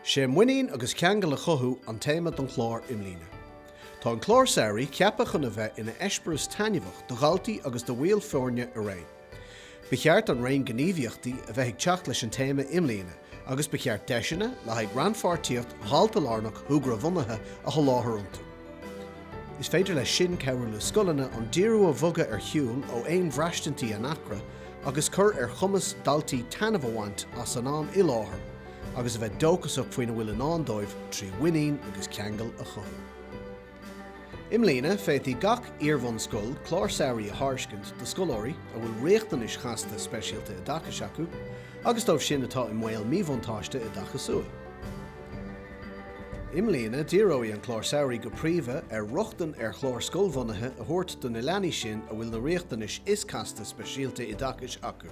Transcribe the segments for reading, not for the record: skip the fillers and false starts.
Sé muinín agus ceangal a chothú an téama don chlár i mbliana. Tá an clár samhraidh ceaptha chun a bheith ina eispéireas taitneamhach do dhaltaí agus do bhaill foirne araon. Ba cheart an raon gníomhaíochtaí a bheith ag teacht leis an téama i mbliana agus ba cheart deiseanna le haghaidh rannpháirtíocht dhalta-lárnach shúgradh-bhunaithe a sholáthar iontu. Is féidir leis sin cabhrú le scoileanna an díriú a bhogadh ar shiúl ó aon bhraistintí anacra agus cur ar chumas daltaí taitneamh a bhaint as an am i láthair agus a bheith dóchasach faoina bhfuil i ndán dóibh trí mhuinín agus ceangal a chothú. I mbliana, féadfaidh gach iar-bhunscoil clár samhraidh a thairiscint do scoláirí a bhfuil riachtanais chasta speisialta oideachais acu agus dóibh sin atá i mbaol míbhuntáiste oideachasúil. I mbliana, díreoidh an Clár Samhraidh go príomha ar rochtain ar chlár scoilbhunaithe a thabhairt do na leanaí sin a bhfuil na riachtanais is casta speisialta oideachais acu.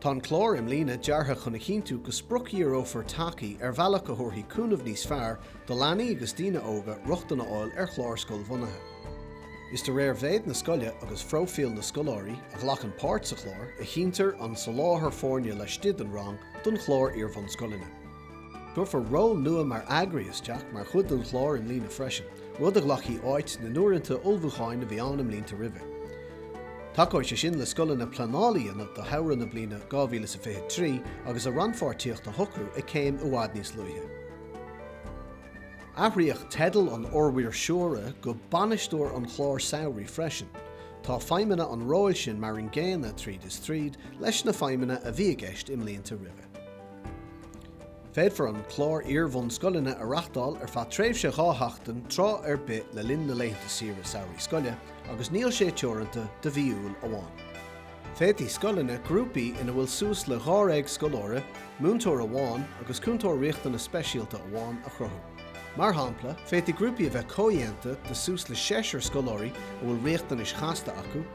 Tá an clár i mbliana deartha chun a chinntiú go spriocdhíreofar tacaí ar bhealach a thabharfaidh cúnamh níos fearr do leanaí agus daoine óga rochtain a fháil ar chlár scoilbhunaithe. Is de réir mhéid na scoile agus phróifíl na scoláirí a ghlacann páirt sa chlár a chinntear an soláthar foirne laistigh den rang don chlár iar-bhunscoileanna. Cuirfear ról nua mar eagraí isteach mar chuid den chlár i mbliana freisin, rud a ghlacfaidh áit na n-uaireanta ullmhúcháin a bhí ann i mblianta roimhe. Tacóidh sé sin le scoileanna pleanáil a dhéanamh do shamhradh na bliana 2023 agus a rannpháirtíocht a shocrú ag céim i bhfad níos luaithe. Athraíodh teideal an fhormhaoirseora go Bainisteoir an Chláir Samhraidh freisin. Tá feidhmeanna an róil sin mar an gcéanna tríd is tríd leis na feidhmeanna a bhí i gceist i mblianta roimhe. Féadfar an clár iar-bhunscoileanna a reáchtáil ar feadh tréimhse 2 sheachtain tráth ar bith le linn na laethanta saoire samhraidh scoile agus níl sé teoranta do mhí Iúil amháin. Féadfaidh scoileanna grúpaí ina bhfuil suas le dháréag scoláire, múinteoir amháin agus cúntóir riachtanas speisialta amháin a chruthú. Mar shampla, féadfaidh grúpaí a bheith comhdhéanta de suas le seisear scoláirí a bhfuil riachtanais chasta acu,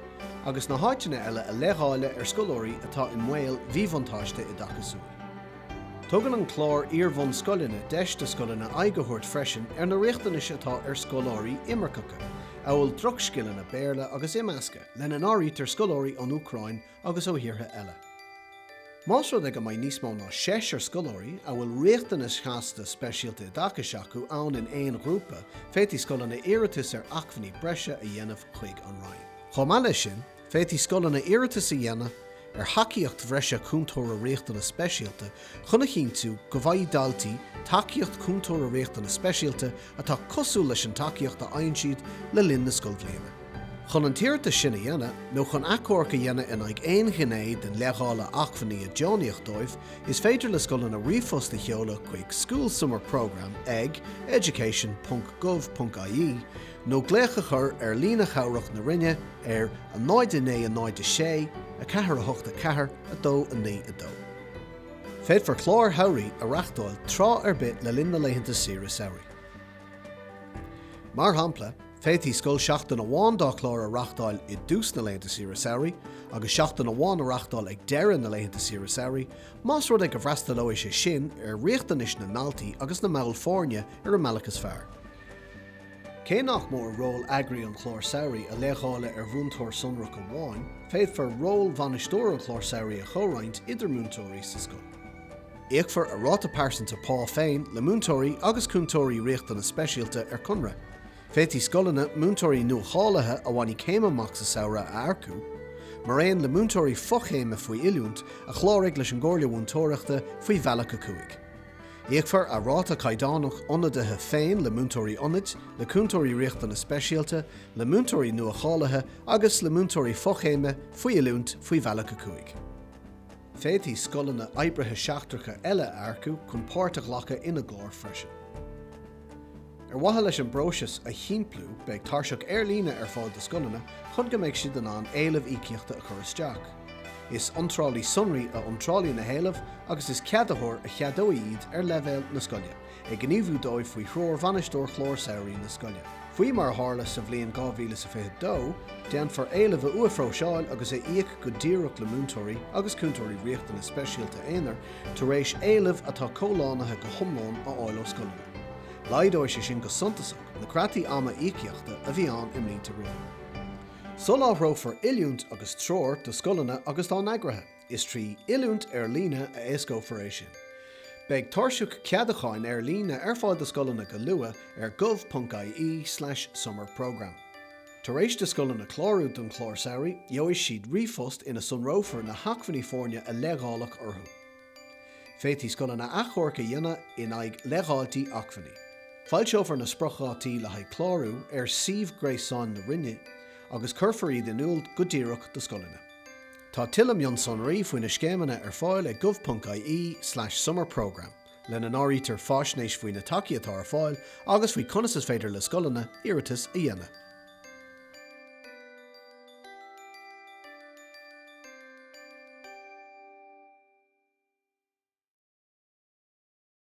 agus na háiteanna eile a leithdháileadh ar scoláirí atá i mbaol mhíbhuntáiste oideachasúil. Tugann an clár iar-bhunscoileanna deis do scoileanna aghaidh a thabhairt freisin ar na riachtanais atá ar scoláirí imirceacha, amhail drochscileanna Béarla agus imeasctha, lena n-áirítear scoláirí ón Úcráin agus ó thíortha eile. Más rud é go mbeidh níos mó ná seisear scoláirí a bhfuil riachtanais chasta speisialta oideachais acu ann in aon ghrúpa, féadfaidh scoileanna iarratas ar acmhainní breise a dhéanamh chuig an Roinn. Chomh maith leis sin, Féadfaidh scoileanna iarratas a dhéanamh ar thacaíocht bhreise cúntóra riachtanas speisialta chun a chinntiú go bhfaighidh daltaí tacaíocht cúntóra riachtanas speisialta atá cosúil leis an tacaíocht a fhaigheann siad le linn na scoilbhliana. Chun an t-iarratas sin a dhéanamh, nó chun achomharc a dhéanamh in aghaidh aon ghné den leithdháileadh acmhainní a deonaíodh dóibh, is féidir le scoileanna ríomhphost a sheoladh chuig School Summer Programme ag education ponc gov ponc ie nó glaoch a chur ar líne chabhrach na Roinne ar 0 9 0 6 4 8 4 2 9 2. Féadfar cláir shamhraidh a reáchtáil tráth ar bith le linn na laethanta saoire samhraidh. Mar shampla, féadfaidh scoil seachtain amháin dá clár a reáchtáil i dtús na laethanta saoire samhraidh agus seachtain amháin a reáchtáil ag deireadh na laethanta saoire samhraidh, más rud é go bhfreastalóidh sé sin ar riachtanais na ndaltaí agus na mball foirne ar an mbealach is fearr. Cé nach mór ról eagraí an chláir samhraidh a leithdháileadh ar mhúinteoir sonrach amháin, féadfar ról bhainisteoir an chláir samhraidh a chomhroinnt idir múinteoirí sa scoil. Íocfar a ráta pearsanta pá féin le múinteoirí agus cúntóirí riachtanas speisialta ar conradh. Féadfaidh scoileanna múinteoirí nuacháilithe a bhainfidh céim amach sa samhradh a earcú, mar aon le múinteoirí fochéime faoi oiliúint a chláraigh leis an gComhairle Mhúinteoireachta faoi Bhealach 5. Íocfar a ráta caighdeánach ionadaithe féin le múinteoirí ionaid, le cúntóirí riachtanas speisialta, le múinteoirí nua-cháilithe agus le múinteoirí fochéime faoi oiliúint faoi Bhealach 5. Féadfaidh scoileanna oibrithe seachtracha eile a earcú chun páirt a ghlacadh ina gcláir freisin. Ar mhaithe leis an bpróiseas a shimpliú, beidh tairseach ar líne ar fáil do scoileanna chun go mbeidh siad in ann éilimh íocaíochta a chur isteach. Is iontrálaí sonraí a iontrálfaidh na héilimh agus is ceadaitheoir a cheadóidh iad ar leibhéal na scoile, ag gníomhú dóibh faoi threoir bhainisteoir chlár samhraidh na scoile. Faoi mar a tharla sa bhliain 2022, déanfar éilimh a uathphróiseáil agus a íoc go díreach le múinteoirí agus cúntóirí riachtanas speisialta aonair tar éis éilimh atá comhlánaithe go hiomlán a fháil ó scoileanna. Laghdóidh sé sin go suntasach na creataí ama íocaíochta a bhí ann i mblianta roimhe. Soláthrófar oiliúint agus treoir do scoileanna agus dá n-eagraithe. Is trí oiliúint ar líne a éascófar é sin. Beidh tairseach ceadúcháin ar líne ar fáil do scoileanna go luath ar gov.ie/summerprogramme. Tar éis do scoileanna clárú don chlár samhraidh, gheobhaidh siad ríomhphost ina sonrófar na hacmhainní foirne a leithdháileadh orthu. Féadfaidh scoileanna achomharc a dhéanamh in aghaidh leithdháiltí acmhainní. Foilseofar na spriocdhátaí le haghaidh clárú ar suíomh gréasáin na Roinne agus cuirfear iad in iúl go díreach do scoileanna. Tá tuilleadh mionsonraí faoi na scéimeanna ar fáil ag gov.ie/summerprogramme, lena n-áirítear faisnéis faoi na tacaí atá ar fáil agus faoi conas is féidir le scoileanna iarratas a dhéanamh.